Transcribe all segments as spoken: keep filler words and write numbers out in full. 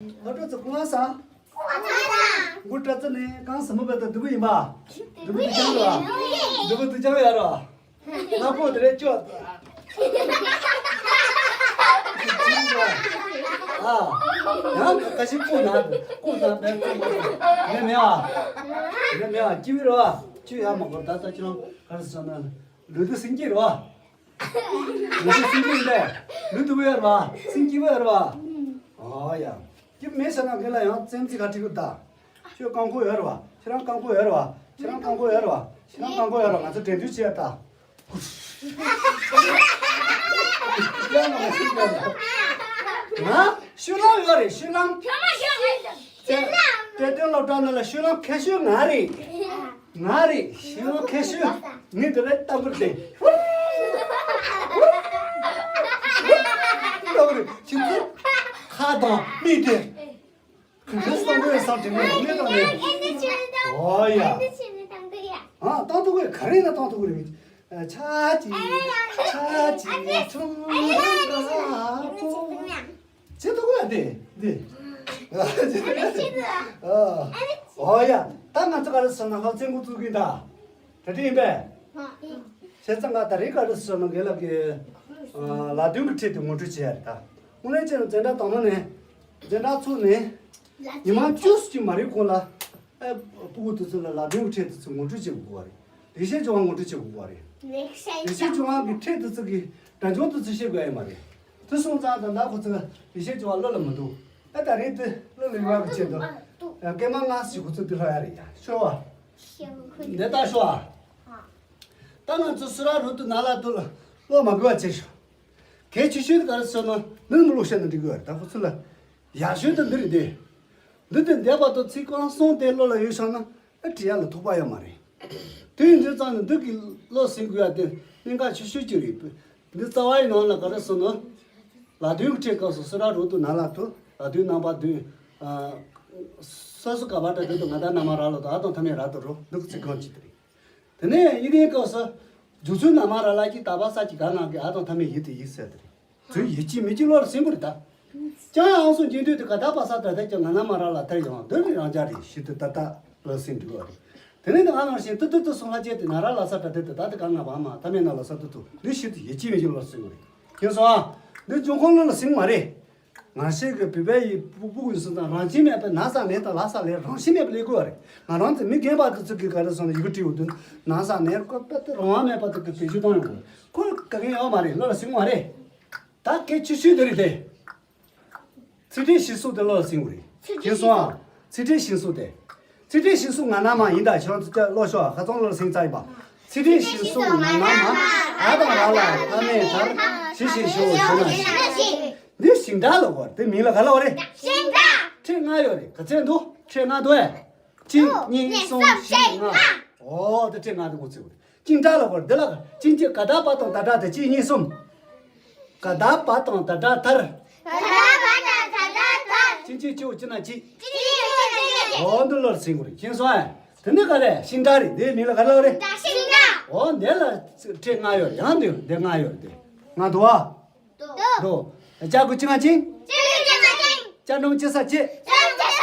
ཨ་ཀྲོ་ཚོ་སྐུ་ངལ་སང་། སྐུ་ངལ་སང་། སྐུ་ཏྲ་ཙི་ནི་གང་སི་མོ་བེ་ད་དུ་བུ་ཡིན་པ། དུ་བུ་དུ་ཅང་ར། དུ་བུ་དུ་ཅང་ཡ་ར། ང་པོ་དེ་རེད་ཅོ། ཨ། ཡང་ཁ་ཤས་སྐུ་ན་སྐུ་ན་བེ་སྐུ་མ་ནི་མེ་བ། ནི་མེ་བ་ཅི་བི་ར་བ་ཅི་ཡ་མ་གོ་ད་ད་ཅི་རང་ག་རེ་ཟེར་ན་ལུས་དུ་སེང་གེ་ར་བ། ལུས་དུ་སེང་གེ་ཡིན་པས་ལུས་དུ་བུ་ཡ་ར་བ་སེང་གེ་བུ་ཡ་ར་བ། ཨ་ཡ། ཅི་མེད་ཟེར་ན་གི་ལ་ཡང་བཙན་ཚིག་ག་ཁྲིད་གི་ད། ཁྱོད་རྐང་འཁོར་ཡོད་རེད་བ། ཁྱེད་རང་རྐང་འཁོར་ཡོད་རེད་བ། ཁྱེད་རང་རྐང་འཁོར་ཡོད་རེད་བ། ཁྱེད་རང་རྐང་འཁོར་ཡོད་རེད་བ། ང་ཚོ་འགྲན་བསྡུར་བྱེད་ཡ་ད། ང་ཤུལ་ལམ་ཡོད་རེད་ཤུལ་ལམ། ཏེ་ཏེ་སློབ་གྲྭ་ནང་ལ་ཤུལ་ལམ་ཁ་ཤོས་ང་རེད། ང་རེད་ཤུལ་ལམ་ཁ་ཤོས་ངས་དེ་ལ་ལྟ་བུར་ཏེ། ལྟ་བུར་ཁྱེད་ཚོ་ཁ་དང་མིག་དེ། གང་ག་སང་གོས་སང་དྲི་མེད་མེད་དང་མེད། ཨོ་ཡ། ཨ་བཏང་ཐུག་གོས་ག་རེ་ན་བཏང་ཐུག་གོས་རེད། ཆ་ཅི་ཆ་ཅི་ཆུང་ཀ་པོ། ཆེ་ཐུག་གོས་དེ་དེ། ཨོ་ཡ། ད་ང་ཚོ་ག་རེ་སོང་ན་ཧ་ཚན་གོ་ཚུགས་གི་ད། ད་དེ་ཡིན་པས། བྱས་ཙང་ང་ད་རེས་ག་རེ་སོང་ན་དགེ་ལགས་ཀྱི་ལ་དོན་གྱི་ཁྲིད་དེ་ངོ་སྤྲོད་བྱེད་ཡ་རེད་ད། དངོས་གནས་བྱས་ན་འཛིན་གྲྭ་དང་པོ་ནས་འཛིན་གྲྭ་ཚུགས་ནས་ཉི་མ་བཅུ་ཙམ་ཅིག་མ་རེད་གོང་ལ་ཨ་སྤུ་གུ་དེ་ཚོ་ལ་ལ་དོན་གྱི་ཁྲིད་དེ་ཚོ་ངོ་སྤྲོད་བྱེད་དགོས་པ་རེད། ལེགས་བཤད་ལྗོན་དབང་ངོ་སྤྲོད་བྱེད་དགོས་པ་རེད། ལེགས་བཤད་ལྗོན་དབང་གི་ཁྲིད་དེ་ཚོ་གི་སྒྲ་སྦྱོར་དེ་ཚོ་ཤེས་དགོས་ཡ་མ་རེད། དེ་སོང་ཙང་ད་ལྟ་ཁོ་ཚོ་ལེགས་བཤད་ལྗོན་དབང་བློ་ལ་མི་འདུག་ཨ་ད་རེས་དེ་བློ་ལ་ཡོད་པ་གི་ཆེད་དུ་སྐར་མ་ལྔ་ཙམ་ཞིག་ཁོ་ཚོ་དེ་ལྷག་ཡ་རེད་ཡ་ཤོར་བ། འདི་ལྟ་ཤོག་ཨ། ད་ང་ཚོ་སུ་ར་རུ་ཏུ་ན་ལ་ཏུ་ལ་བློ་མ་འགུལ་བ་བྱེད་ཤོག་གལ་ཆེ་ཤོས་དེ་ག་རེ་ཟེར་ན་འདི་མི་བློ་བཤད་ན་འགྲིག་གི་ཡོད་རེད་ད་ཁོ་ཚོ་ལ། ཡག་ཤོས་དེ་འདི་རེད་དེ། འདི་དེ་འདས་པ་དང་ཚིག་རྐང་གསུམ་དེ་བློ་ལ་ཡོད་བཞག་ན་ཨ་བྲིས་ཡ་ལ་ཐུག་པ་ཡོད་མ་རེད། དུས་འདི་ཙམ་ནས་འདི་གི་བློ་ཟིན་དགོས་ཡ་དེ་གནད་འགག་ཆེ་ཤོས་ཅིག་རེད། འདི་རྩ་བའི་ནང་ལ་ག་རེ་ཟེར་ན། ལ་དོན་གྱི་ཁྲིད་སྐབས་སུ་སུ་ར་རུ་ཏུ་ན་ལ་ཏུ་ལ་དོན་རྣམ་པ་བདུན། ས་སུ་ག་བ་ཏྲ་དོན་དུ་ང་ད་ན་མ་ར་ལ་དུ་ཨ་དང་ཐ་མའི་ར་དུ་རུ་འདུག་ཚིག་རྐང་གཅིག་དེ་རེད། དེ་ནས་ཡིད་ལྡན་སྐབས་སུ་རྒྱུ་མཚན་ན་མ་ར་ལ་གྱི་ད་བ་ས་ཀྱི་ག་ང་གི་ཨ་དང་ཐ་མའི་ཡིད་དེ་ཡིད་ཟེར་དེ་རེད། ཚུལ་ཡིད་ཀྱིས་མི་ཀྱི་བློར་ཟིན་དགོས་རེད་ད། ཀྱང་ཡང་སོ་འཇིན་དུས་དུ་ག་ད་པ་ས་ད་ད་ཀྱང་ང་ན་མ་ར་ལ་ཐར་ཡང་དོན་ནི་རང་རྒྱ་རེད་ཞི་དུ་ད་ད་བློར་ཟིན་འགྲོ་བ་རེད། དེ་ནས་ང་ནང་བཞིན་ཏུ་ཏུ་ཏུ་སོང་ལ་བཅད་དེ་ན་ར་ལ་ས་ད་དེ་དུ་ད་དུ་ག་ང་བ་མ་ཐ་མའི་ན་ལ་ས་ཏུ་ཏུ་འདི་ཞི་དུ་ཡིད་ཀྱིས་མི་ཀྱི་བློར་ཟིན་དགོས་རེད། ཁྱེད་སོང་ཨ། འདི་འབྱུང་ཁུངས་བློ་ལ་ཟིན་མ་རེད། ང་ཤེས་ཀྱི་བུད་པའི་ཡི་སྤུ་སྤུ་གུ་ཡིན་སོང་ཙང་རང་བཞིན་མེད་པའི་ན་ས་ལས་དང་ལ་ས་ལས་རང་བཞིན་མེད་པའི་ལས་དགོས་བ་རེད། ང་རང་ཚོ་མི་རྒན་པ་དེ་ཚོ་གི་ག་རེ་སོང་ན་ཡི་གེ་བྲིས་འོ་དུ་ན་ས་ནས་ཀོ་པ་དེ་རང་དབང་མེད་པ་དེ་གི་བེད་སྤྱོད་གཏོང་ཡོང་གི་ཁོ་ག་གེ་ཡོད་མ་རེད། བློ་ལ་ཟིན་མ་རེད། ད་གལ་ཆེ་ཤོས་དེ་རེད་དེ། ཚིག་ཕྲད་གཞི་གསུམ་དེ་བློ་ལ་ཟིན་དགོས་རེད། ཁྱེད་སོང་ཨ། ཚིག་ཕྲད་གཞི་གསུམ་དེ། ཚིག་ཕྲད་གཞི་གསུམ་ང་ན་མ་ཡིན་ད་ཁྱེད་རང་ཚོ་ལྟ་བློ་ཤོག་ཨ་ཁ་ཚང་བློ་ལ་ཟིན་ཚར་ཡིན་པ། ཚིག་ཕྲད་གཞི་གསུམ་ང་ན་མ་ཨ་དང་ར་ལ་ཐ་མའི་དར་ཞི་ཞི་ཞོ་ཞི་ན་ཞི། འདི་ཞིང་དར་ལ་གོ་དེ་མིང་ལ་ག་ལ་བ་རེད། ཕྲད་ལྔ་ཡོད་རེད། ག་ཚད་འདུག་ཕྲད་ལྔ་འདུག་ཨེ། གཅིག་གཉིས་གསུམ་བཞི་ལྔ། ཨོ་དེ་ཕྲད་ལྔ་དེ་ངོ་ཚ་དགོས་རེད། ཅིང་སྒྲ་ལ་བར་འདི་ལ་ཅིང་ཅི་ག་ད་པ་དང་ད་སྒྲ་དེ་གཅིག་གཉིས་གསུམ། ག་ད་པ་དང་ད་སྒྲ་དར། ག་ད་པ་དང་ད་སྒྲ་དར། ཅིང་ཅི་ཅིའུ་ཅི་ན་ཅི། ཅི་ཅི་ཅི་ཅི་ཅི། འོ་འདི་ལོར་ཟིན་དགོས་རེད་ཁྱེད་སོང་ཨེ། དེ་ནི་ག་རེ་ཤིང་སྒྲ་རེད། འདིའི་མིང་ལ་ག་ལབ་རེད། ཤིང་སྒྲ། འོ་འདི་ལ་ཕྲད་ལྔ་ཡོད་རེད། ཡང་འདི་འདི་ལྔ་ཡོད་རེད་དེ། ལྔ་འདུག་ཨ། འདུག་ལྕགས་གུ་ཅི་ང་ཅིང་། ཅི་ཅི་ཅི་ང་ཅིང་། ལྕགས་སྒྲོམ་ཅི་ས་ཅི། ལྕགས་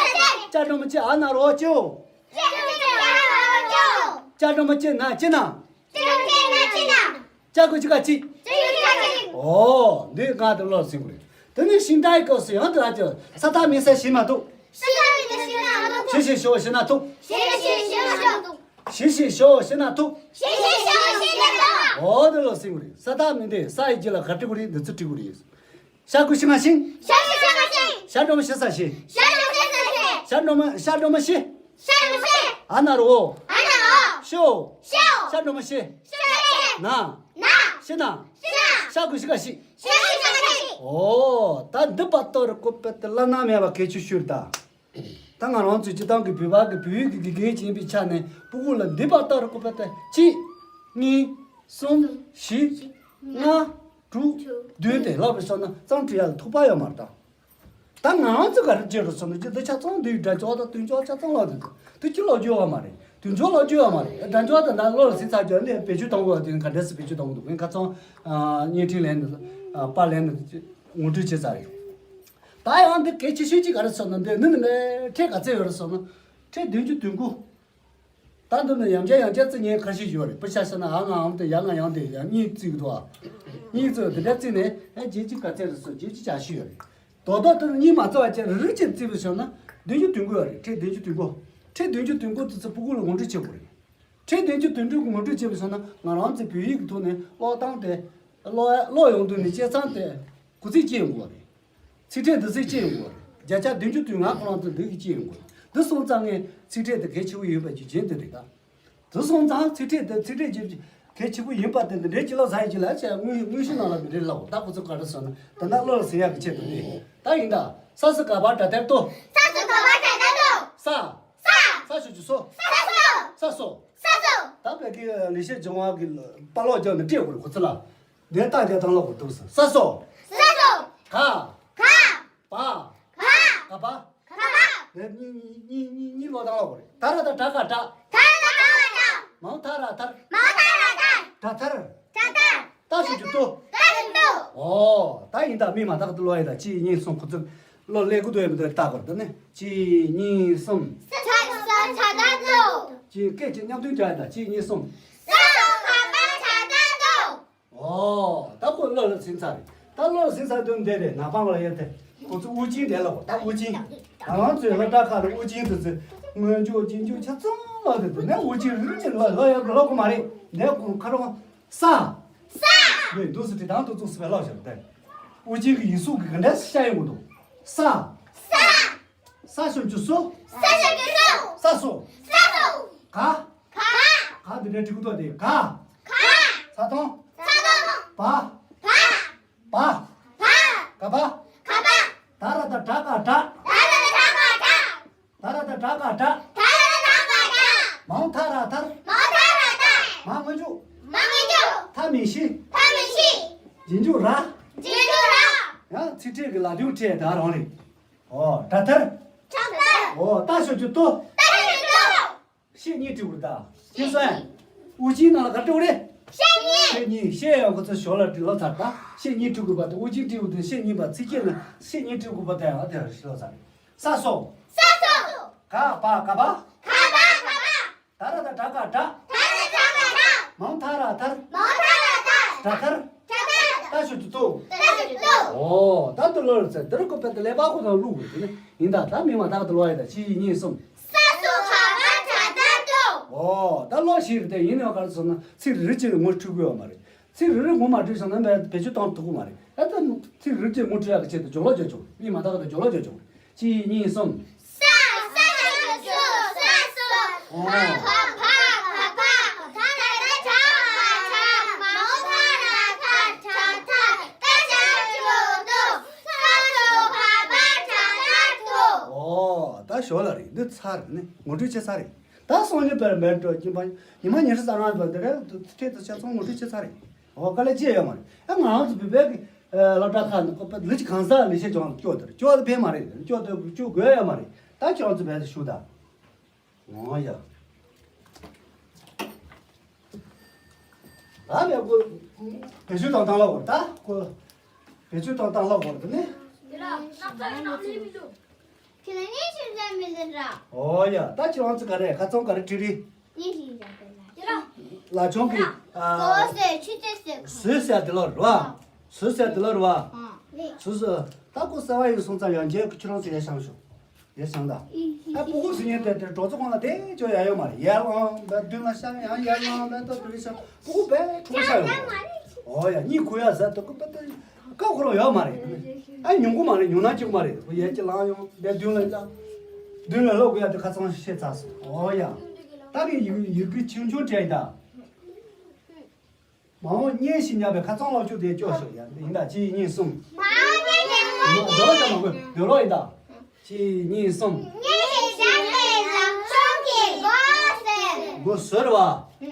སྒྲོམ་ཅི་ས་ཅི། ལྕགས་སྒྲོམ་ཅི་ཨ་ན་རོ་ཅིའུ། ལྕགས་སྒྲོམ་ཅི་ན་ཅི་ན། ལྕགས་སྒྲོམ་ཅི་ན་ཅི་ན། ལྕགས་གུ་ཅི་ག་ཅི། ལྕགས་གུ་ཅི་ག་ཅི། ཨོ་འདི་ང་དེ་བློར་ཟིན་དགོས་རེད། དེ་ནི་ཤིང་རྟའི་སྐབས་སུ་ཡང་དེ་ལ་ཅི་ས་ཐག་མི་ས་ཞི་མ་ཐུག་ས་ཐག་མི་ས་ཞི་མ་ཐུག་ཞི་ཞི་ཞོ་ཞི་ན་ཐུག་ཞི་ཞི་ཞོ་ཞི་ན་ཐུག་ཞི་ཞི་ཞོ་ཞི་ན་ཐུག་ཞི་ཞི་ཞོ་ཞི་ན་ཐུག་ཨོ་དེ་བློར་ཟིན་དགོས་རེད། ས་ཐག་མི་འདི་ས་ཡི་རྗེས་ལ་ག་བྲི་དགོས་རེད། འདི་ཚོ་བྲི་དགོས་རེད། ཤ་ཀུ་ཤི་ང་ཤིང་། ཤ་ཀུ་ཤི་ང་ཤིང་། ཤ་སྒྲོམ་ཤི་ས་ཤི། ཤ་སྒྲོམ་ཤི་ས་ཤི། ཤ་སྒྲོམ་ཤ་སྒྲོམ་ཤི། ཤ་སྒྲོམ་ཤི། ཨ་ན་རོ། ཨ་ན་རོ། ཤོ། ཤོ། ཤ་སྒྲོམ་ཤི། ཤ་སྒྲོམ་ཤི། ན། ན། ཤི་ན། ཤི་ན། ཤ་ཀུ་ཤི་ང་ཤི། ཤ་ཀུ་ཤི་ང་ཤི། ཨོ། ད་འདི་པ་ཏོ་རི་ཀོ་པེ་ཏི་བླ་ན་མེད་པ་གལ་ཆེ་ཤོས་རེད་ད། ད་ང་རང་ཚོའི་སྤྱི་བཏང་གི་བོད་པ་གི་བོད་ཡིག་གི་དགེ་རྒན་ཅིག་ཡིན་པའི་ཆ་ནས་སྤུ་གུ་ལ་འདི་པར་ལྟ་རུ་ཀོ་པ་ཏ་གཅིག་གཉིས། གསུམ། བཞི། ལྔ། དྲུག་བདུན་ཏེ་ལབ་རུ་སོང་ན་ཙང་བྲིས་ཡ་ལ་ཐུག་པ་ཡོད་མ་རེད་ད། ད་ང་རང་ཚོ་ག་རེ་བྱེད་རུ་སོང་ན་ཅི་འདི་ཆ་ཚང་འདི་སྒྲ་ཅོག་དང་དུན་ཅོག་ཆ་ཚང་ལ་འདི་འདི་ཅི་ལོག་རྒྱུ་ཡོད་མ་རེད། དུན་ཅོག་ལོག་རྒྱུ་ཡོད་མ་རེད། སྒྲ་ཅོག་དང་ད་ལོག་ལ་སྲིད་ཚར་རྒྱུ་ནི་བེད་སྤྱོད་གཏོང་དགོས་པ་དེ་ག་འདྲས་སེ་བེད་སྤྱོད་གཏོང་དགོས་འདུག་ངས་ཁ་ཚང་བརྙན་འཕྲིན་ལེན་ནས་པར་ལེན་ནས་ངོ་སྤྲོད་བྱས་ཚར་རེད། ད་ཡང་འདི་གལ་ཆེ་ཤོས་ཅིག་ག་རེ་ཟེར་ན། འདི་ནི་ནི་ནི་ཕྲད་ག་ཚད་ཡོད་རེད་ཟེར་ན། ཕྲད་བདུན་ཅུ་དོན་དགུ། ད་འདི་ནི་ཡང་བསྐྱར་ཡང་བསྐྱར་བརྩི་མཁན་ཁ་ཤས་ཡོད་རེད། དཔེར་ཆ་བཞག་ན་འ་ང་འམ་དེ་ཡ་ང་ཡང་དེ་ཡང་གཉིས་བརྩི་གི་འདུག་ཨ། གཉིས་བརྩི་བ་དེ་འདྲ་བརྩིས་ནས་ཨེ་བརྒྱད་ཅུ་ག་ཚད་རེད་ཟེར། བརྒྱད་ཅུ་གྱ་བཞི་ཡོད་རེད། རྡོག་རྡོག་དེ་ནི་གཉིས་མ་བརྩི་བ་བྱས་རིལ་རིལ་བྱས་བརྩིས་པ་བྱས་ན་བདུན་ཅུ་དོན་དགུ་ཡོད་རེད། ཕྲད་བདུན་ཅུ་དོན་དགུ། ཕྲད་བདུན་ཅུ་དོན་དགུ་དེ་ཚོ་ཕྲུ་གུ་ལ་ངོ་སྤྲོད་བྱེད་དགོས་རེད། ཕྲད་བདུན་ཅུ་དོན་དགུ་ངོ་སྤྲོད་བྱེད་པ་བྱས་ན་ང་རང་ཚོའི་བོད་ཡིག་གི་ཐོག་ནས་ཀློག་སྟངས་དེ། ཀློག་ཀློག་ཡོང་དུས་ནས་བྱས་ཙང་དེ་གུ་ཚིག་ཅི་ཡིན་དགོས་རེད། ཚིག་ཕྲད་འདི་ཚིག་ཅི་ཡིན་དགོས་རེད། བརྒྱ་ཆ་བདུན་ཅུ་དོན་ལྔ་ཁོ་རང་ཚོ་འདི་གི་ཅི་ཡིན་དགོས་རེད། འདི་སོང་ཙང་ངས་ཚིག་ཕྲད་དེ་གལ་ཆེ་བོ་ཡིན་པ་རྒྱུ་རྐྱེན་དེ་རེད་ད། འདི་སོང་ཙང་ཚིག་ཕྲད་དེ་ཚིག་ཕྲད་ཀྱི་གལ་ཆེ་བོ་ཡིན་པ་དེ་འདི་འདྲའི་ཅི་ལབ་ཟ་ཡི་ཅི་ལབ་བྱས། དངོས་དངོས་གཞི་ནང་ལ་མི་འདྲའི་ལབ། ད་ཁོ་ཚོ་ག་རེ་ཟེར་ན་ད་ལྟ་བློ་ལ་ཟིན་ཡག་གི་ཆེད་དུ་ནི་ད་ཡིན་ད། ས་སུ་ག་བ་དྲ་དར་ཏོ། ས་སུ་ག་བ་དྲ་དར་ཏོ། ས། ས། ས་ཞུ་རྒྱུ་སོ། ས་སོ། ས་སོ། ས་སོ། ད་བོད་ཀྱི་ལེགས་བཤད་ལྗོན་དབང་གི་དཔར་ཀློག་རྒྱག་ནས་སྤྲད་དགོས་རེད་ཁོ་ཚོ་ལ། འདི་ལྟ་རྒྱག་སྟངས་ཀློག་དགོས་འདུག་ཟེར། ས་སོ། ས་སོ། ག། ག། བ། ག། ག་བ། ག་བ། འདི་གཉིས་གཉིས་གཉིས་གཉིས་ཀློག་སྟངས་ཀློག་དགོས་རེད། ད་ར་ད་དྲ་ག་དྲ། ད་ར་ད་དྲ་ག་དྲ། མ་འོག་ཐ་ར་ཐར། མ་འོག་ཐ་ར་ཐར། དྲ་ཐར། དྲ་ཐར། ད་ཞུ་རྒྱུ་ཏོ། ད་ཞུ་རྒྱུ་ཏོ། ཨོ། ད་ཡིན་ད། མི་མ་བརྟག་ཏུ་ཀློག་ཡིན་ད། གཅིག་གཉིས་གསུམ། ཁོ་ཚོ་ཀློག་ཀླད་ཀོར་དུ་ཡོད་མི་འདུག་བརྟག་དགོས་རེད། ད་ནི་གཅིག་གཉིས་གསུམ། ས་ས་དྲ་དར་ཏོ། གཅིག་སྐད་ཅིག་མཉམ་མཐུན་བྱ་ཡིན་ད། གཅིག་གཉིས་གསུམ། ས་སོ་ག་བ་དྲ་དར་ཏོ། ཨོ། ད་ཁོ་བློ་ལ་ཟིན་ཚར་རེད། ད་བློ་ལ་ཟིན་ཚར་དུས་འདི་རེད། ནག་པང་ལ་ཡོད་དེ། ཁོ་ཚོ་དབུ་ཅན་དེ་ལ་གོ། ད་དབུ་ཅན། ང་རང་ཚོའི་སློབ་གྲྭ་ཁག་ལ་དབུ་ཅན་དེ་ཚོ་སྔོན་འཇུག་རྗེས་འཇུག་ཆ་ཚང་ལ་དེ་དུ་ནས་དབུ་ཅན་རིལ་རིལ་ཅིག་ལ་ལ་ཡོད་གི་ལོག་གི་མ་རེད། འདས་གོང་ཁ་རོང་། ས། ས། འདི་འདུག་སེ་བྲིས་དང་དུ་བཙུགས་སེ་བས་ལོག་བཞག་སྟེ། དབུ་ཅན་གྱི་ཡིག་གཟུགས་ཀྱི་ག་འདྲ་ཤ་ཡོང་གི་འདུག་ས། ས། ས་ཞབས་ཀྱུ་སོ། ས་ཞབས་ཀྱུ་སོ། ས་སོ། ས་སོ། ག། ག། ག་འདི་འདྲའི་འབྲི་གི་འདུག་སྟེ། ག། ག། ས་མཐོང་། ས་མཐོང་། བ། བ། བ། བ། ག་བ། ག་བ། ད་ར་ད་དྲ་ག་དྲ། ད་ར་ད་དྲ་ག་དྲ། ད་ར་ད་དྲ་ག་དྲ། ད་ར་ད་དྲ་ག་དྲ། མ་འོག་ཐ་ར་ཐར། མ་འོག་ཐ་ར་ཐར། མ་སྔོན་འཇུག་མ་སྔོན་འཇུག་ཐ་མིང་གཞི། ཐ་མིང་གཞི། རྗེས་འཇུག་ར། རྗེས་འཇུག་ར། ཡང་ཚིག་ཕྲད་ཀྱི་ལ་དོན་ཕྲད་ད་རང་རེད། ཨོ། དྲ་ཐར། དྲ་ཐར། ཨོ། ད་ཞབས་ཀྱུ་ཏོ། ད་ཞབས་ཀྱུ་ཏོ། ཤད་གཉིས་བྲི་དགོས་ད། ཤད་གཉིས། དབུ་ཅན་ནང་ལ་ག་བྲི་དགོས་རེད། ཤད་གཉིས། ཤད་གཉིས། ཤད་ཡང་ཁོ་ཚོ་ཞོར་ལ་བྲི་ལོ་ཚར་ད། ཤད་གཉིས་བྲི་དགོས་པ་དང་། དབུ་ཅན་བྲི་དགོས་དེ། ཤད་གཉིས་པ་ཚིག་ཕྲད་ལ་ཤད་གཉིས་བྲི་དགོས་པ་དེ་ཡང་དེ་ལ་བྲི་ལོ་ཚར། ས་སོ། ས་སོ། ག་བ་ག་བ། ག་བ་ག་བ། ད་ར་ད་དྲ་ག་དྲ། ད་ར་ད་དྲ་ག་དྲ། མ་འོག་ཐ་ར་ཐར། མ་འོག་ཐ་ར་ཐར། དྲ་ཐར། དྲ་ཐར། ད་ཞབས་ཀྱུ་ཏོ། ད་ཞབས་ཀྱུ་ཏོ། ཨོ། ད་དུ་ལོ་རེད་ཟེར། འདི་རུ་ཀོ་པད་དུ་ཀླད་པ་ཁོ་ན་བླུགས་དགོས་དེ་ནི་ཡིན་ད། ད་མི་མ་བརྟག་ཏུ་ཀློག་ཡ་ད། གཅིག་གཉིས་གསུམ། ས་སོ་ག་བ་དྲ་དར་ཏོ། ཨོ། ད་ཀློག་ཤེས་རེད་དེ། ཡིན་ནའང་ག་རེ་ཟེར་ན་ཚིག་རིལ་རིལ་ཅིག་ངོ་འཕྲོད་ཀྱི་ཡོད་མ་རེད། ཚིག་རིལ་རིལ་ངོ་མ་འཕྲོད་སོང་ན་མ་བེད་སྤྱོད་གཏོང་ཐུབ་ཀྱི་མ་རེད། ད་ལྟ་ཚིག་རིལ་རིལ་ཅིག་ངོ་འཕྲོད་ཡག་གི་ཆེད་དུ་སྦྱོང་ཀློག་རྒྱག་ཆོག་མི་མ་བརྟག་ཏུ་སྦྱོང་ཀློག་རྒྱག་ཆོག་གཅིག་གཉིས་གསུམ། ས། ས་ཞབས་ཀྱུ་སོ། ས་སོ། ཨོ། བ་བ་བ་བ། ད་ར་ད་དྲ་བ་དྲ། མ་འོག་ཐ་ར་ཐར། དྲ་ཐར། ད་ཞབས་ཀྱུ་ཏོ། ས་སོ་ག་བ་དྲ་དར་ཏོ། ཨོ། ད་ཞོར་ལ་རེད། འདི་ཚར་ནི་ངོ་སྤྲོད་བྱས་ཚར་རེད། ད་སང་ཉིན་པར་མེད་འགྲོ་གྱིན་པ། ཉི་མ་ཉི་ཤུ་རྩ་ལྔ་བར་དེ་རེད། ཕྲད་དུ་ཆ་ཚང་ངོ་སྤྲོད་བྱས་ཚར་རེད། འོ། དཀའ་ལས་ཅི་ཡང་ཡོད་མ་རེད། ཨ། ང་རང་ཚོ་བོད་པའི་གི་ཨ་སློབ་གྲྭ་ཁག་ནས་ཁོ་པ་ལུས་ཀྱི་གང་ཟག་ལས་བྱེད་སྦྱོང་སྐྱོ་དེར་སྐྱོ་དེ་ཕན་མ་རེད། སྐྱོ་དེ་སྐྱོ་དགོས་ཡོད་མ་རེད། ད་ཁྱེད་རང་ཚོ་བས་ཞུ་ད། འོ་ཡ། ད་ལས་ཁོ་བེད་སྤྱོད་བཏང་སྟངས་ལ་འོ། ད་ཁོ་བེད་སྤྱོད་བཏང་སྟངས་ལ་འོ། དེ་ནས། དེ་ལ་ནགས་ཚལ་ནང་ལས་མི་འདུག་ཁྱེད་ལ་ཉིན་ཞིག་ལས་མི་ལས་འདྲ། འོ་ཡ། ད་ཁྱེད་རང་ཚོ་ག་རེ་ཁ་ཚང་ག་རེ་བྲིས་རེད། ཉིན་ཞིག་ལས་འདྲ། དེ་ལ། ལ་ཆུང་གི། ཨ། གོ་སེ་ཆུ་ཚོད་ཟེར་ག་ཟོས་ཟེར་དེ་ལོར་བ། ཟོས་ཟེར་དེ་ལོར་བ། ཨ། ཟོས་ཟོས། ད་ཁོ་གསར་བ་ཡིན་སོང་ཙང་ཡང་རྗེས་ཁྱེད་རང་ཚོ་ཡར་བཤམས་ཤོག་ཡར་བཤམས་ད། ཨ། སྤུ་གུ་ཟེར་མཁན་དེ་དེ་གྲོགས་ཚོ་ཁོང་ལ་དེ་ཅོ་ཡ་ཡོད་མ་རེད། ཡར་ལངས་བས་མདུན་ལ་བཤམས། ཡང་ཡར་ལངས་བས་ད་དེ་རིང་བཤམས། སྤུ་གུ་བས་ཁྲོ་ཤ་ཡོང་གི། འོ་ཡ། གཉིད་ཁུག་ཡ་ཟེར་དུས་སྐབས་དེ་སྐབས་ཁོ་རང་ཡོད་མ་རེད། ཨ། ཉུང་གི་མ་རེད། ཉུང་ན་གཅིག་མ་རེད། ཁོ་ཡར་གྱི་ལངས་ཡོང་བས་མདུན་ལ་ལ་མདུན་ལ་ལོག་དགོས་ཡ་དེ་ཁ་ཚང་ཤེས་ཚར་སོང་། འོ་ཡ། ད་གི་ཡི་ཡི་གེ་ཆུང་ཆུང་སྤྲད་ཡིན་ད། མ་འོངས་བརྙན་ཞིག་བརྙན་པའི་ཁ་ཚང་ལོག་ཆུ་དེ་སྐྱོ་ཤོག་ཡ། ཡིན་ད། གཅིག་གཉིས་གསུམ། མ་འོངས་བརྙན་ཞིག་བརྙན། འདོད་ལོག་ཅང་མ་དགོས། འདོད་ལོག་ཡིན་ད། གཅིག་གཉིས་གསུམ། བརྙན་ཞིག་བརྙན་པའི་ལ་ཆུང་གི་མགོ་ཟེར། མགོ་ཟེར་བ།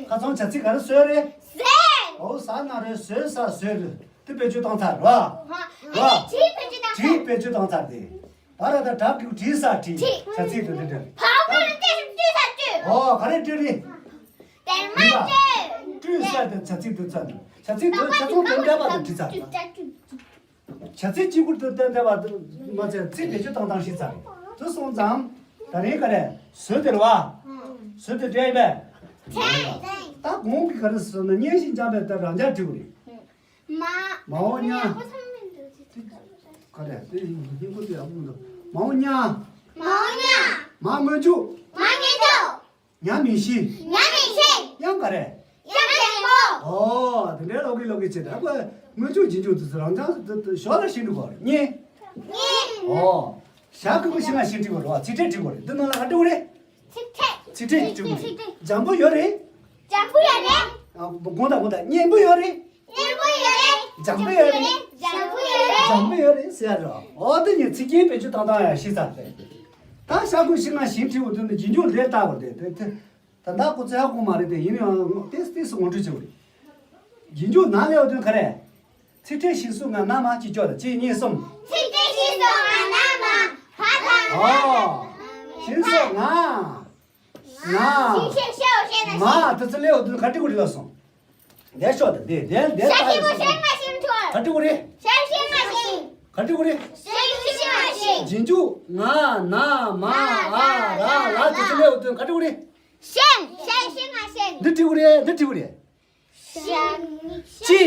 ཁ་ཚང་བྱ་ཚིག་ག་རེ་ཟེར་རེད། ཟེར། འོ། ཟ་ན་རེ་ཟོས་ས་ཟོས་རེད། དེ་བེད་སྤྱོད་བཏང་ཚར་བ། ཧ། བ། དྲི་བེད་སྤྱོད་བཏང་ཚར། དྲི་བེད་སྤྱོད་བཏང་ཚར་ཏེ། ད་ར་ད་དྲག་གི་དྲི་ས་དྲི། དྲི། བྱ་ཚིག་དེ་དེ་དྲི། བ་འོག་ལ་བཏུད་ས་བཏུད་ས་བཏུད། ཨོ། ག་རེ་བཏུད་རེད། དེར་མ་བཏུད། བཏུད་ས་དེ་བྱ་ཚིག་དེ་ཚར་ནས། བྱ་ཚིག་དེ་ཆ་ཚང་དོན་འདྲ་བ་དང་བྲིས་ཚར། བྱ་ཚིག་གཅིག་པུ་དུ་བསྟན་བསྡད་པ་མ་ཚད་ཚིག་བེད་སྤྱོད་བཏང་སྟངས་ཤེས་ཚར་རེད། དེ་སོང་ཙང་ད་རིང་ག་རེ་བཟོས་དེ་རེད་བ། བཟོས་དེ་འདྲ་ཡིན་པས། ད་གོང་གི་ག་རེ་ཟེར་ན་སྙན་ཞིང་འཇམ་པའི་ད་རང་འཇགས་བྲིས་པ་རེད། མ། མ་འོ་ཉ། ག་རེ་དེ་ཡིན་གོ་དེ་ཡག་པོ་འདུག་མ་འོ་ཉ། མ་འོ་ཉ། མ་དངོས་འཇུག་མ་དངོས་འཇུག་ཉ་མིང་གཞི། ཉ་མིང་གཞི། དབྱངས་ག་རེ། དབྱངས་ལྡན་པོ། ཨོ། དེ་འདྲའི་ལོག་གི་ལོག་གི་བྱེད་ད་ཁོ་དངོས་འཇུག་རྗེས་འཇུག་དེ་ཚོ་རང་ཅང་དེ་དེ་ཞོར་ལ་ཤེས་འགྲོ་བ་རེད་སྙན། སྙན། ཨོ། ཞྭ་གི་གུ་ཤིང་ང་ཤིང་བྲིས་པ་རེད་བ། ཚིག་ཕྲད་བྲིས་པ་རེད། འདི་ནང་ལ་ག་འབྲི་བ་རེད། ཚིག་ཕྲད། ཚིག་ཕྲད་བྲིས་པ་རེད། འཇམ་པོ་ཡོད་རེད། འཇམ་པོ་ཡོད་རེད། ཨ་དགོངས་དག་དགོངས་དག་སྙན་པོ་ཡོད་རེད། སྙན་པོ་ཡོད་རེད། འཇམ་པོ་ཡོད་རེད། འཇམ་པོ་ཡོད་རེད། འཇམ་པོ་ཡོད་རེད་ཟེར་ཡ་རེད། ཨོ་དེ་ཉིད་ཚིག་རྒྱན་བེད་སྤྱོད་བཏང་སྟངས་ཡང་ཤེས་ཚར་རེད། ད་ཞྭ་གི་གུ་ཤིང་ང་ཤིང་བྲིས་པ་དེ་ནི་རྗེས་འཇུག་ལས་བཏགས་པ་རེད་དེ། དེ་ད་ལྟ་ཁོ་ཚོ་ཧ་གོ་མ་རེད་དེ། ཡིན་ཡང་ཏོག་ཙམ་ཏོག་ཙམ་ངོ་སྤྲོད་བྱེད་དགོས་རེད། རྗེས་འཇུག་ན་སླེབས་པ་དེ་ག་རེ། ཚིག་ཕྲད་ཞིང་སུ་ང་ན་མ་གཅིག་ཀྱོག་དང་གཅིག་གཉིས་གསུམ། ཚིག་ཕྲད་ཞིང་སུ་ང་ན་མ་བ་དང་ང་། ཨོ། ཞིང་སུ་ང་། ང་། ཞིང་ཞེས་ཞེས་ཞེས་ན་མ་ཞིང་། དེ་ཚོ་སླེབས་པ་དེ་ག་འབྲི་དགོས་རེད་ལབ་སོང་། འདིར་ཤོག་དང་འདིར་འདིར་འདིར་ཞྭ་ལྟ་ཞིག་ཡོད་པོ་སོང་། ཤིང་ང་ཤིང་ཐོར། ག་འབྲི་དགོས་རེད། ཞྭ་ཞིག་ཤིང་ང་ཤིང་། ག་འབྲི་དགོས་རེད། ཞྭ་ཞིག་ཤིང་ང་ཤིང་། རྗེས་འཇུག་ང་ན་མ་འ་ར་ལ་དེ་ཚོ་སླེབས་པ་དེ་ག་འབྲི་དགོས་རེད། ཤིང་། ཞྭ་ཞིག་ཤིང་ང་ཤིང་། འདི་འབྲི་དགོས་རེད། འདི་འབྲི་དགོས་རེད། ཤིང་། ཅི།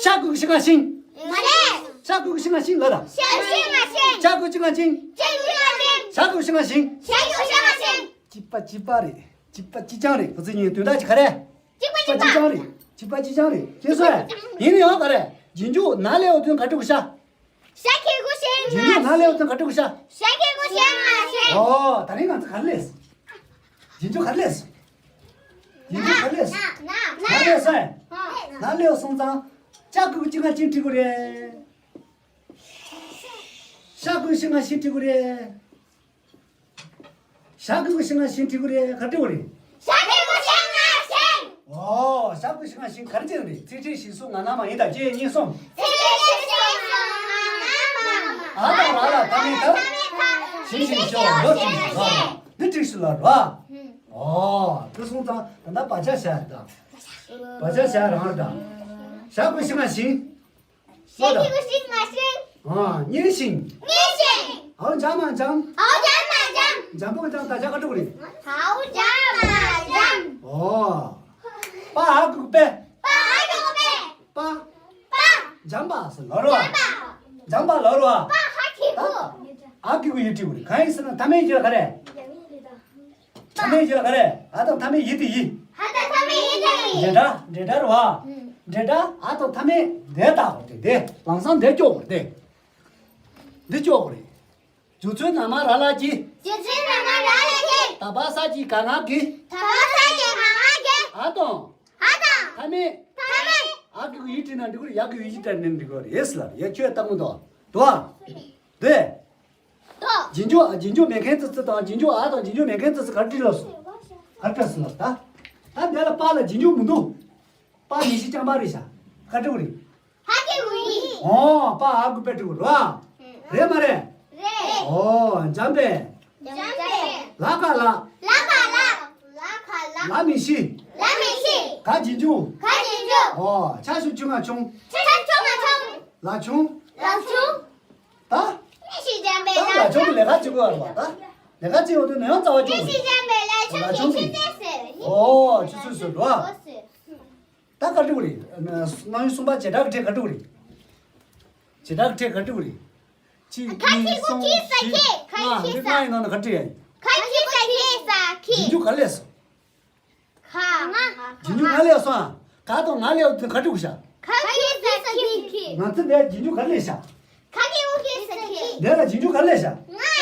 ཤྭ་གི་གུ་ཤིང་ང་ཤིང་། མ་རེད། ཤྭ་གི་གུ་ཤིང་ང་ཤིང་ལ་ད། ཤིང་ཤིང་ང་ཤིང་། ཤྭ་གི་གུ་ཤིང་ང་ཤིང་། ཤིང་ཤིང་ང་ཤིང་། ཤྭ་གི་གུ་ཤིང་ང་ཤིང་། ཤྭ་གི་གུ་ཤིང་ང་ཤིང་། གཅིག་པ་གཅིག་པ་རེད། གཅིག་པ་གཅིག་རྐྱང་རེད། ཁོ་ཚོ་གཉིས་དོན་དག་གཅིག་ག་རེ། གཅིག་པ་གཅིག་རྐྱང་རེད། གཅིག་པ་གཅིག་རྐྱང་རེད། ཤེས་སོང་། ཡིན་ན་ཡང་ག་རེ། རྗེས་འཇུག་ན་སླེབས་པ་དེ་ག་འབྲི་དགོས་ཤ། ཤྭ་གི་གུ་ཤིང་ང་ཤིང་། རྗེས་འཇུག་ན་སླེབས་པ་དེ་ག་འབྲི་དགོས་ཤ། ཤྭ་གི་གུ་ཤིང་ང་ཤིང་། ཨོ། ད་རིང་ང་ཚོ་ག་རེ་སླེབས། རྗེས་འཇུག་ག་རེ་སླེབས། རྗེས་འཇུག་ག་རེ་སླེབས། ན་སླེབས་སོང་། ན་སླེབས་སོང་ཙང་། ཤྭ་གི་གུ་ཤིང་ང་ཤིང་བྲིས་དགོས་རེད། ཤྭ་གི་གུ་ཤིང་ང་ཤིང་བྲིས་དགོས་རེད། ཤྭ་གི་གུ་ཤིང་ང་ཤིང་བྲིས་དགོས་རེད། ག་འབྲི་དགོས་རེད། ཤྭ་གི་གུ་ཤིང་ང་ཤིང་། ཨོ། ཤྭ་གི་གུ་ཤིང་ང་ཤིང་ག་རེ་བྱས་ནས་རེད། ཚིག་ཕྲད་ཞིང་སུ་ང་ན་མ་ཡིན་ད་གཅིག་གཉིས་གསུམ། ཚིག་ཕྲད་ཞིང་སུ་ང་ན་མ། འ་དང་ར་ལ་མཐའ་མེད་ད། ཞིང་ཞིང་ཤོ་ལོ་ཞིང་ཞིང་ལོ། འདི་འགྲིག་སུ་ལ་རོ། ཨོ། དེ་སོང་ཙང་ད་ལྟ་བག་ཆགས་བཞག་ད། བག་ཆགས་བཞག་རང་རེད་ད། ཤྭ་གི་གུ་ཤིང་ང་ཤིང་། ཤྭ་གི་གུ་ཤིང་ང་ཤིང་། ཨ། སྙན་ཞིང་། སྙན་ཞིང་། འའོ་འཇམ་མ་འཇམ། འའོ་འཇམ་མ་འཇམ། འཇམ་པོ་འཇམ་ད་ཆ་ག་འགྲོ་གི་རེད། འའོ་འཇམ་མ་འཇམ། ཨོ། པ་འ་གི་གུ་པེ། པ་འ་གི་གུ་པེ། པ། པ། འཇམ་པ་ཟེར་ལོ་རོ། འཇམ་པ། འཇམ་པ་ལོ་རོ། པ་འ་གི་གུ། ད། འ་གི་གུ་ཡི་བྲིས་གི་རེད། གང་ཡིན་ཟེར་ན་མཐའ་མེད་ཀྱི་ལ་ག་རེ། མཐའ་མེད་ཀྱི་ལ་ག་རེ། འ་དང་མཐའ་མེད་ཡི་དེ་ཡི། འ་དང་མཐའ་མེད་ཡི་དེ་ཡི། འབྲེལ་སྒྲ། འབྲེལ་སྒྲ་རེད་བ། འབྲེལ་སྒྲ་འ་དང་མཐའ་མེད་འདི་ལྟ་བུ་དེ་དེ་ལམ་སང་འདི་སྐྱོ་བོར་དེ། འདི་སྐྱོ་བོ་རེད། རྒྱུ་ཚོད་ན་མ་ར་ལ་གྱི། རྒྱུ་ཚོད་ན་མ་ར་ལ་གྱི། ད་བ་ས་ཀྱི་ག་ང་གི། ད་བ་ས་ཀྱི་ག་ང་གི། འ་དང་། འ་དང་། མཐའ་མེད། མཐའ་མེད། འ་གི་གུ་ཡི་བྲིས་ན་འགྲིག་གི་རེད། ཡ་གི་གུ་ཡི་བྲིས་ན་འགྲིག་གི་རེད་ཟེར་ལ་ཡ་ཁྱོད་ལྟ་མོ་དོ། དོ། དེ། རྗེས་འཇུག་ཨ། རྗེས་འཇུག་མེད་མཁན་ཙི་ཙི་དང་། རྗེས་འཇུག་ཨ་དང་རྗེས་འཇུག་མེད་མཁན་ཙི་ཙི་ག་རེ་བྲིས་ལབ་སོང་། ག་རེ་བྲིས་སོང་ལབ་ད། ད་འདི་ལ་པ་ལ་རྗེས་འཇུག་མི་འདུག་པ་མིང་གཞི་རྐྱང་པ་རེད་ཤག་ག་རེ་བྲིས་དགོས་རེད། འ་གི་གུ་ཡི། ཨོ། པ་འ་གི་གུ་པེ་བྲིས་དགོས་རེད་བ། རེད་མ་རེད། རེད། ཨོ། འཇམ་པའི། འཇམ་པའི། ལ་ག་ལ། ལ་ག་ལ། ལ་ག་ལ། ལ་མིང་གཞི། ལ་མིང་གཞི། ག་རྗེས་འཇུག་ག་རྗེས་འཇུག་ཨོ། ཆ་ཞབས་ཀྱུ་ཆུ་ང་ཆུང་། ཆ་ཞབས་ཀྱུ་ཆུ་ང་ཆུང་། ལ་ཆུང་། ལ་ཆུང་། ད། ད་ལ་ཆུང་གི་ལས་ཀ་བྱེད་དགོས་པ་ད། ལས་ཀ་བྱེད་འོ་དུས་ནམ་ཡང་རྩ་བ་བཅུག་དགོས། ལ་ཆུང་གི། ཨོ། ཆུ་ཚོད་བཟོས་འགྲོ་ཨ། ད་ག་འགྲིག་རེད། རྣམ་དབྱེ་གསུམ་པ་བྱེ་བྲག་གི་ཕྲད་ག་འགྲིག་རེད། བྱེ་བྲག་གི་ཕྲད་ག་འགྲིག་རེད། གཅིག་གཉིས་གསུམ་བཞི་ལྔ། འདི་ལྔ་ཡི་ནང་ནས་ག་འགྲིག་ཡ་ཡིན། རྗེས་འཇུག་ག་རེ་སླེབས་སོང་། ག་ང་། རྗེས་འཇུག་ག་རེ་སླེབས་སོང་ཨ། ག་དང་ང་སླེབས་དུས་ག་འགྲིག་ཤག་ག་གི་གུ་གི་ས་གི་གི། ང་ཚོ་འདིར་རྗེས་འཇུག་ག་རེ་སླེབས་ཤག་ག་གི་གུ་གི་ས་གི། འདིར་ལ་རྗེས་འཇུག་ག་རེ་སླེབས་ཤག་ང་།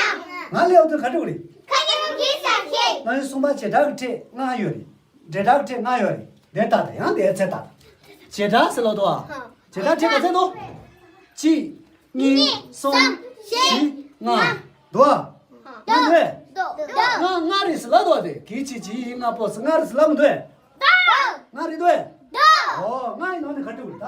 ང་སླེབས་དུས་ག་འགྲིག་རེད། ག་གི་གུ་གི་ས་གི། རྣམ་དབྱེ་གསུམ་པ་བྱེ་བྲག་གི་ཕྲད་ལྔ་ཡོད་རེད། འབྲེལ་སྒྲ་གི་ཕྲད་ལྔ་ཡོད་རེད། འདིར་ལྟ་དང་ཡང་འདིར་ཚུར་ལྟ་དང་། བྱེ་བྲག་ཟེར་ལབ་འདུག་ཨ། བྱེ་བྲག་ཕྲད་ག་ཚད་འདུག་གཅིག་གཉིས། གཉིས། གསུམ། གསུམ། བཞི། བཞི། ལྔ། ལྔ། འདུག་ཨ། འདུག་འདུག་ལྔ་ལྔ་རེད་ཟེར་ལབ་འདུག་ཨ། དེ་གི་ཆི་ཇི་ཡི་ལྔ་པོ་ཟེར་ལྔ་རེད་ཟེར་ལབ་མི་འདུག་ཨ། ལྔ་རེད་འདུག་ཨ། འདུག་ཨོ། ལྔ་ཡི་ནང་ནས་ག་འགྲིག་རེད་ད།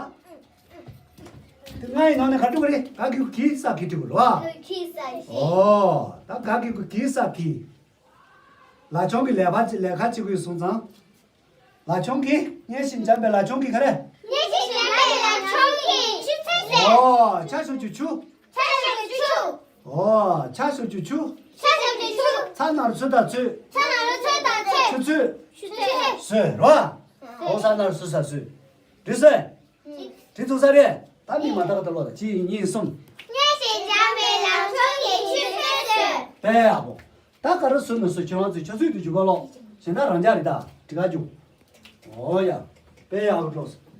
དེ་ལྔ་ཡི་ནང་ནས་ག་འགྲིག་རེད། ག་གི་གུ་གི་ས་གི་འགྲིག་རེད་བ། གི་ས་གི། ཨོ། ད་ག་གི་གུ་གི་ས་གི། ལ་ཆུང་གི་ལས་ཀ་ལས་ཀ་བྱེད་དགོས་སོང་ཙང་། ལ་ཆུང་གི། སྙན་ཞིང་འཇམ་པའི་ལ་ཆུང་གི་ག་རེ། སྙན་ཞིང་འཇམ་པའི་ལ་ཆུང་གི་ཆུ་ཚོད་ཟེར། ཨོ། ཆ་ཞབས་ཀྱུ་ཆུ། ཆ་ཞབས་ཀྱུ་ཆུ། ཨོ། ཆ་ཞབས་ཀྱུ་ཆུ། ཆ་ཞབས་ཀྱུ་ཆུ། ཚ་ན་རོ་ཚོད་དང་ཚོད། ཚ་ན་རོ་ཚོད་དང་ཚོད། ཆུ་ཚོད། ཆུ་ཚོད། སོས་རོ། ཨོ། ཚ་ན་རོ་སོ་ས་སོས། འགྲིག་སོང་། འགྲིག་ཐུབ་ས་རེད། ད་མི་མ་དག་ད་ལོ་ད་གཅིག་གཉིས་གསུམ། སྙན་ཞིང་འཇམ་པའི་ལམ་མཆོག་གི་ཆུ་ཚོད་ཟེར། དཔེ་ཡག་པོ། ད་ག་རེ་བཟོས་མི་བཟོས་ཁྱེད་རང་ཚོས་ཆུ་ཚོད་དུ་འཇུག་ག་ལོ། ཞེ་ན་རང་འཇགས་རེད་ད་འགྲིག་ག་འཇུག་ཨོ་ཡ། དཔེ་ཡག་པོ་འགྲོ་སོང་།